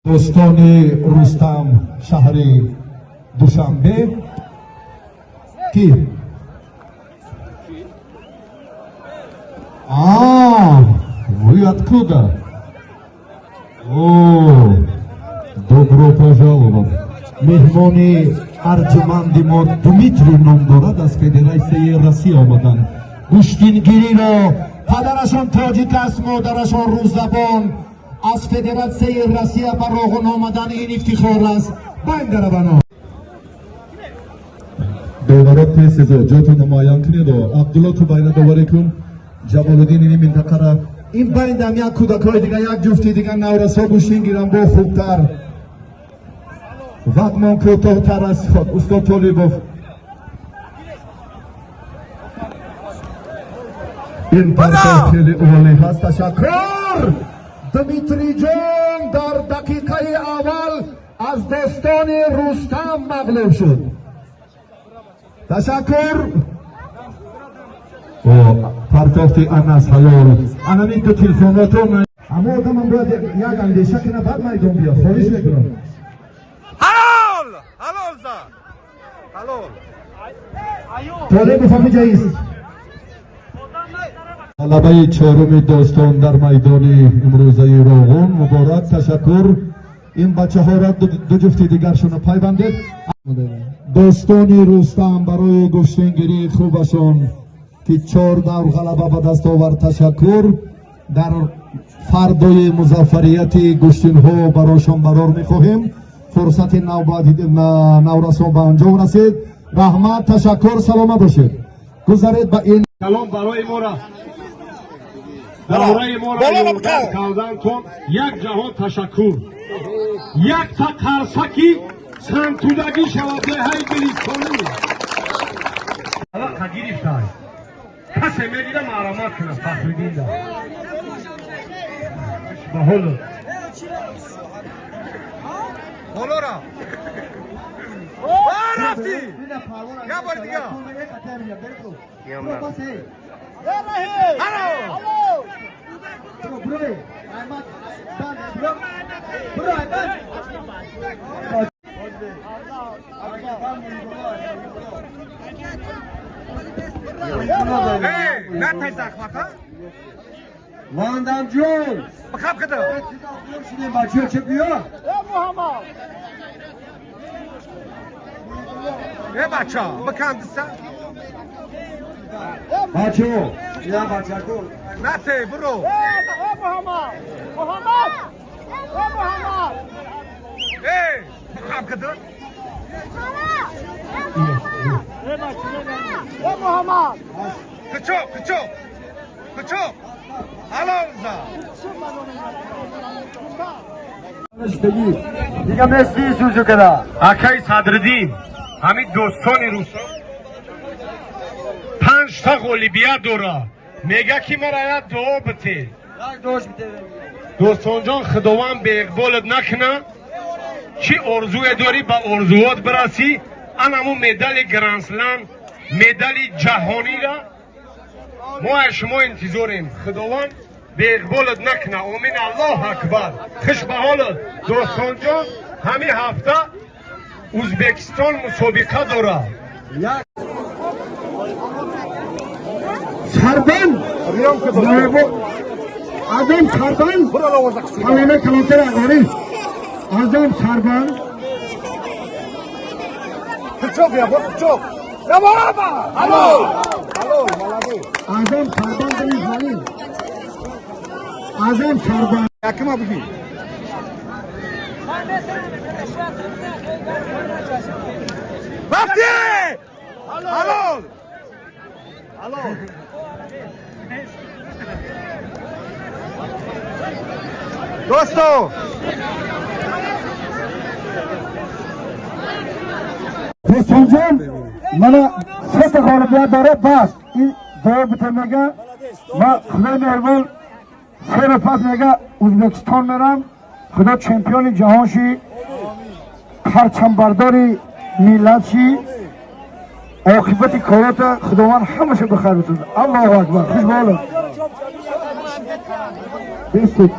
Достони Рустам, шаҳри Душанбе. Ки А, вы откуда? О, добро пожаловать! Меҳмони арҷуманди мо Дмитрий ном дорад, аз Федератсияи Россия омаданд. Гӯштингириро падарашон тоҷик аст, модарашон русзабон, аз Федератсияи Россия ба Роғун омадан, ин ифтихор аст. Бандаравано доварот, тез-тезо ҷотонро муайян кунед. Абдулло, ту байна доварӣ кун, Ҷамолиддин ини минтақара. Ин байндам як кӯдакҳои дига, як ҷуфти дига наврасҳо гӯштин гирам, бо хубтар, вақтмон кӯтоҳтар аст. Устод Толибов, ин партов хеле олӣ ҳаст. Ташаккур, Дмитриҷон дар дақиқаи аввал аз достони Рустам мағлуб шуд. Ташаккур. Партофти Анас ҳалол. Анамин ду телефонотон, аммо одамам бояд як андеша кина, баъд майдон биёд. Хоҳиш мекунам. Ҳалол! Ҳалол за! Ҳалол! Толибов ҳамиҷа ист. Ғалабаи чоруми достон дар майдони имрӯзаи Роғун. Муборак, ташаккур. Ин бачаҳоро ду ҷуфти дигаршонро пайвандед. Достони Рустам барои гӯштингирии хубашон, ки чор давр ғалаба ба даст овард, ташаккур. Дар фардои музаффарияти гӯштинҳо барошон барор мехоҳем. Фурсати наврасон ба анҷом расид. Раҳмат, ташаккур, саломат бошед. Гузаред ба ин. Салом барои мора, давраи мора ёрдам кардантон, як ҷаҳон ташаккур. Якта қарсаки сантудагӣ шавад деҳаи Гулистонӣ. Алақа гирифтай, касе медида, марамат кунад. Фахриддинда ба ҳоло. Болора! Рафтӣ! Як бори дига! Ҳалол! Эй, натай захмат, Мандам ҷон! Бихаб кида! Шудем, бачаҳо, чӣ биё? Э, бача, бикан диса. Бачаҳо, я бачако. Нате, буро. Муҳаммад! Муҳаммад! Муҳаммад! Эй, бихаб кида. Муҳаммад! Кучок, кучок. Кучок. Ҳалол за. Дига мести сузу када. Акаи Садриддин, ҳамин дӯстони русо панҷта ғолибият дора, мега ки мара як дуо бите. Дӯстонҷон, худованд беиқболат накуна, чӣ орзуе дорӣ, ба орзуот бирасӣ. Анамун медали гранд-слам, медали ҷаҳонира мо аз шумо интизорем. Худованд беиқболат накуна. Омин, аллоҳ акбар. Хуш ба ҳолат, дӯстонҷон. Ҳамин ҳафта Узбекистон мусобиқа дорад. Сарбан! Азам Сарбан! Ҳамина калонтар ағорӣ. Азам Сарбан. Кучок я, кучок. Ҳалол! Ҳалол, молодец. Азам Сарбан бини замин. Азам Сарбан. Якима буги. Рафтӣ! Ҳалол! Ҳалол! Дӯсто! Дӯстонҷон, мана сета ғолибият дора, бас. Ин дуо бите мега, ма худои меҳрубон се рӯз пас мега Узбекистон мерам, худо чемпиони ҷаҳон ши, парчамбардори миллат ши, оқибати корота худованд ҳамаша бихайр битад. Аллоҳу акбар, хуш ба ҳолат. Бистед.